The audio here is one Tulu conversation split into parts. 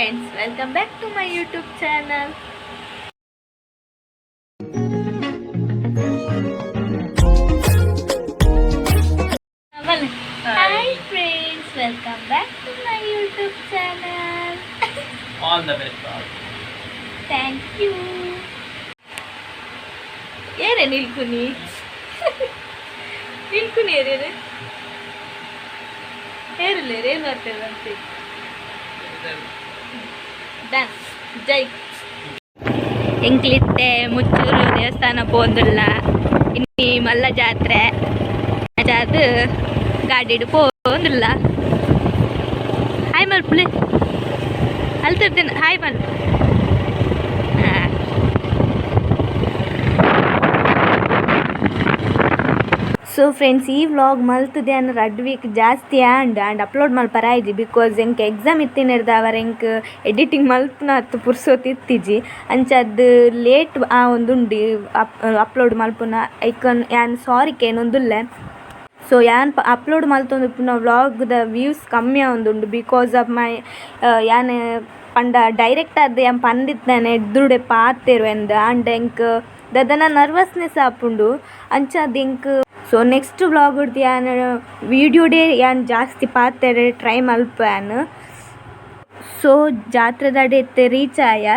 Friends, welcome back to my YouTube channel. Hi friends, welcome back to my YouTube channel. All the best. Thank you. ಏರೆ ನಿಲ್ಕುನಿ ನಿಲ್ಕುನಿ ಏರೇನೆ ಏರಲೇರು ಏನು ಮಾಡ್ತೇವೆ? ಡನ್. ಜೈ. ಎಂಕ್ಲಿತ್ತೆ ಮುಚ್ಚೂರು ದೇವಸ್ಥಾನ ಪೋಂದುಲ್ಲ. ಇನ್ನಿ ಮಲ್ಲ ಜಾತ್ರೆ ಅದು. ಗಾಡಿಡ್ ಪೋಂದುಲ್ಲ. ಹಾಯ್ ಮಲ್ಪುಲೆ. ಅಲ್ತಿರ್ತೇನೆ. ಹಾಯ್ ಮಲ್ಪ. ಹಾಂ. ಸೊ ಫ್ರೆಂಡ್ಸ್, ಈ ವ್ಲಾಗ್ ಮಲ್ತದೆ ಅನ್ನ ರಡ್ಡ್ ವೀಕ್ ಜಾಸ್ತಿ ಆಂಡ್. ಆ್ಯಂಡ್ ಅಪ್ಲೋಡ್ ಮಲ್ಪರ ಆಯ್ಜಿ, because ಎಂಕ್ ಎಕ್ಸಾಮ್ ಇತ್ತಿನೆರ್ದಾವರ ಎಂಕ್ ಎಡಿಟಿಂಗ್ ಮಲ್ಪುನ ಪುರ್ಸೊತ್ತು ಇತ್ತಿಜಿ. ಅಂಚ ಲೇಟ್ ಆವೊಂದುಂಡು ಅಪ್ಲೋಡ್ ಮಲ್ಪುನ. ಐಕನ್ ಯಾನ್ ಸಾರಿ ಕೇನೊಂದುಲ್ಲೆ. ಸೊ ಯಾನ್ ಅಪ್ಲೋಡ್ ಮಲ್ತೊಂದುಪ್ಪುನ ವ್ಲಾಗ್ದ ವ್ಯೂಸ್ ಕಮ್ಮಿ ಆವೊಂದುಂಡು because of my ಯಾನ್ ಪಂಡ ಡೈರೆಕ್ಟ್ ಆದ್ ಯಾನ್ ಪಂದಿತ್ತನೆ ಎದುರುಡೆ ಪಾತೆರುವೆಂದ್. ಆಂಡ ಎಂಕ್ ದಾದನ ನರ್ವಸ್ನೆಸ್ ಆಪುಂಡು. ಅಂಚಾದ್ ಎಂಕ್ ಸೊ ನೆಕ್ಸ್ಟ್ ವ್ಲಾಗ್ ಯಾನ್ ವೀಡಿಯೋಡೇ ಯಾನ್ ಜಾಸ್ತಿ ಪಾತೆರೆ ಟ್ರೈ ಮಲ್ಪುವೆ. ಸೊ ಜಾತ್ರೆದಡೆ ಇತ್ತೆ ರೀಚ್ ಆಯ.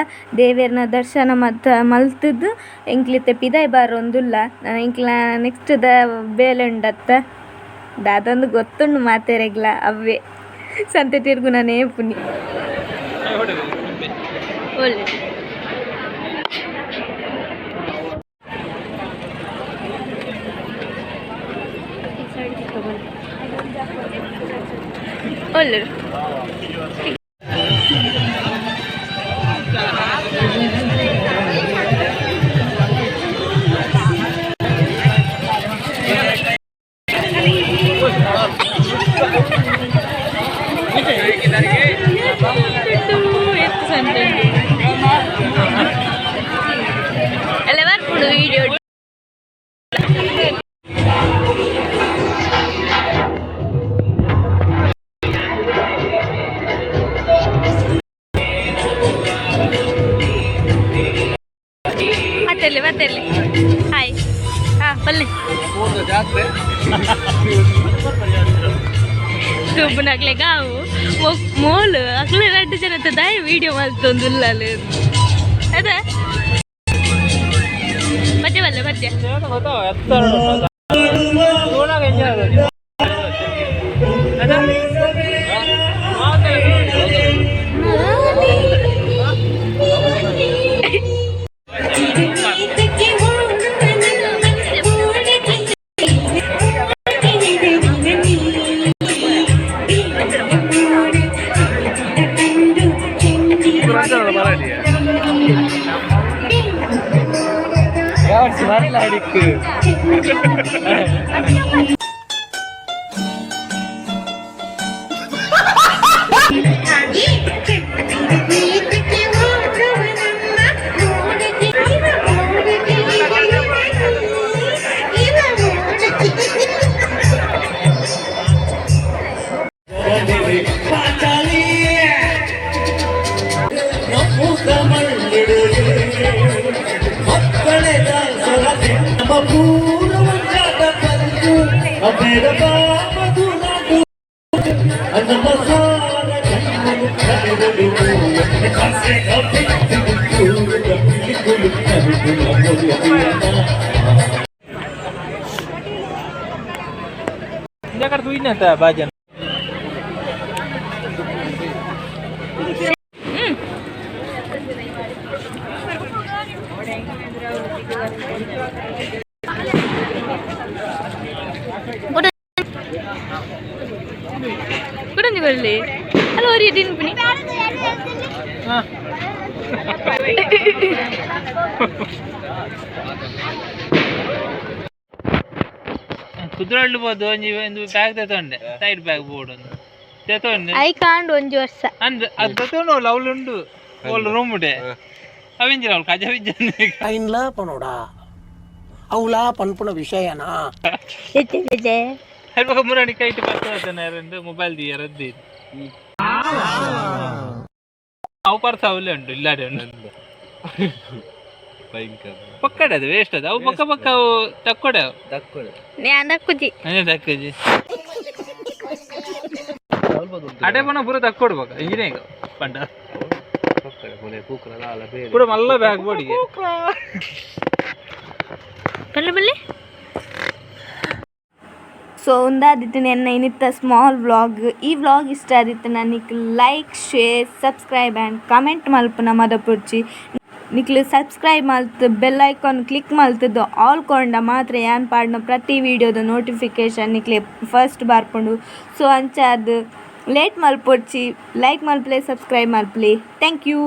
ದೇವೆರ್ನ ದರ್ಶನ ಮತ್ತ ಮಲ್ತುದು ಎಂಕ್ಲಿತ್ತೆ ಪಿದಾಯ್ ಬರೊಂದುಲ್ಲ. ಎಂಕ್ಲ ನೆಕ್ಸ್ಟ್ ದ ಬೇಲೆ ಉಂಡತ್ತ, ದಾದೊಂದು ಗೊತ್ತುಂಡು ಮಾತೆರೆಗ್ಲ. ಅವ್ವೆ ಸಂತೆ ತಿರ್ಗುನನೇ ಪುನಿ. ಒಳ್ಳೆ ಒಳ್ಳೆ. ಸಂತೆ ಎಲ್ಲ ಬರ್ಪುಂಡು ವೀಡಿಯೋ. ಮತ್ತೆಲ್ಲಿ ಮತ್ತೆಲ್ಲಿ? ಹಾಯ್. ಹಾಂ, ಬನ್ನಿ. ಜಾತ್ರೆ. ತೂಪುನಕ್ಲೆ ಗಾವು ಮೋಲು ಅಕ್ಲೆ ರಡ್ಡು ಜನ ದಾಯ ವೀಡಿಯೋ ಮಲ್ತೊಂದುಲ್ಲಲೆ ಅದ. ಮತ್ತೆ ಬಲ್ಲೆ ಮತ್ತೆ. ತುಯ್ನತ ಬಾಜನ್. ಕುಡಂಜಿ ಬರಲಿ ಅಲ್ಲ ಒರಿ ತಿನ್ಪುನಿ. ಕುದ್ರಳ್ಳು ಬೋದು ಒಂಜಿ ಒಂದು ಬ್ಯಾಗ್ ತೆತ್ತೊಂಡೆ, ಸೈಡ್ ಬ್ಯಾಗ್ ಬೋರ್ಡ್ ಒಂದು ತೆತ್ತೊಂಡೆ. I ಕಾಂಡ್ ಒಂಜಿ ವರ್ಷ. ಅಂದ್ ಅದು ತೆತ್ತೊಂಡು ಅವ್ಲು ಉಂಡು ಓಲ್ ರೂಮ್ ಉಡೆ ಅವಿಂಜಿನ ಅವ್ಲು ಕಜ ವಿಜ್ಜನ್. ಐನ್ಲಾ ಪನೋಡಾ ಅವಳಾ ಪನ್ಪುನ ವಿಷಯನಾ? ಅಲ್ಪ ಮುರಾಣಿ ಕೈಟ್ ಬರ್ತದೆ. ಮೊಬೈಲ್ ದಿಯರದ್ದು. ಅವು ಪರ್ಸ ಅವಲೇ ಉಂಟು, ಇಲ್ಲಾಡೆ ಉಂಟು. ಭಯಂಕರ. ಪಕ್ಕಡೆ ಅದು ವೇಸ್ಟ್ ಅದು. ಅವು ಪಕ್ಕ ಪಕ್ಕ ಅವು ತಕ್ಕೊಡೆ ಅವು. ದಕ್ಕೊಡೆ. ನಾನು ದಕ್ಕುಜಿ. ಅದೇ ತಕ್ಕಜಿ. ಅಡೆ ಪಣ ಪೂರ ತಕ್ಕೊಡ್ಬೇಕು ಇಂಜಿನಿಯರಿಂಗ್ ಪಂಡ. ಪಕ್ಕಡೆ ಮೊಲೆ ಕೂಕ್ರ ಲಾಲ ಬೇರೆ. ಪೂರ ಮಲ್ಲ ಬ್ಯಾಗ್ ಬೋಡಿಗೆ. ಬಲ್ಲೆ ಬಲ್ಲೆ. ಸೊ ಒಂದಾದಿತ್ತು ಎನ್ನ ಇನ್ನಿತ್ತ ಸ್ಮಾಲ್ ವ್ಲಾಗ್. ಈ ವ್ಲಾಗ್ ಇಷ್ಟ ಆದಿತ್ತು ನಿಕ್ like, share, subscribe and comment ಮಲ್ಪುನ ಮದಪುರ್ಚಿ. ನಿಕ್ಲು ಸಬ್ಸ್ಕ್ರೈಬ್ ಮಲ್ತ್ ಬೆಲ್ ಐಕಾನ್ ಕ್ಲಿಕ್ ಮಲ್ತದ್ದು ಆಲ್ ಕೊಂಡ ಮಾತ್ರ ಯಾನ್ ಪಾಡ್ನ ಪ್ರತಿ ವೀಡಿಯೋದ ನೋಟಿಫಿಕೇಶನ್ ನಿಕ್ಲೆ ಫಸ್ಟ್ ಬರ್ಪುಂಡು. ಸೊ ಅಂಚಾದ್ ಲೇಟ್ ಮಲ್ಪೊಡ್ಚಿ, ಲೈಕ್ ಮಲ್ಪಲೆ, ಸಬ್ಸ್ಕ್ರೈಬ್ ಮಲ್ಪಲೆ. Thank you.